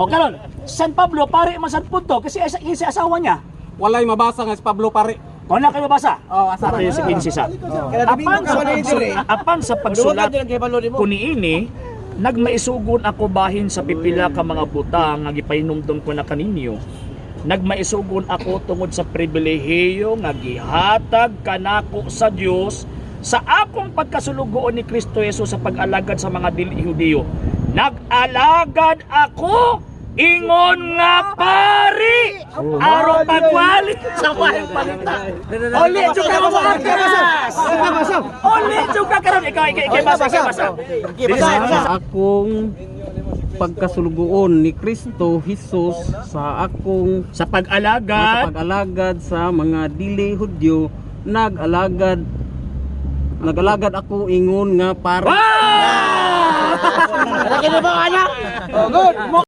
O karon, San Pablo pare man sad punto kasi isa asawa niya. Walay mabasa nga si Pablo pare. Kung na kayo mabasa? Oh, asa Mateo sa 15 sa. Apan sa pagsulat kuniini, nagmaisugon ako bahin sa pipila ka mga butang nga gipahinumdom ko na kaninyo. Nagmaisugon ako tungod sa pribilehiyo nga gihatag kanako sa Dios sa akong pagkasulugoon ni Kristo Jesus sa pag-alagad sa mga dili Hudiyo. Nag-alagad ako ingon nga pari aron pagwali sa maayong balita. Uli jud ka mo. Uli jud ka karon, ikaw ikaw ikaw basa, ikaw basa. Akong pagkasulugoon ni Kristo Jesus sa akong Sa pag-alagad sa pag-alagad sa mga dili Hudyo, nag-alagad ako ingon nga pare. Wow! Laki na ba anak? Oh, good.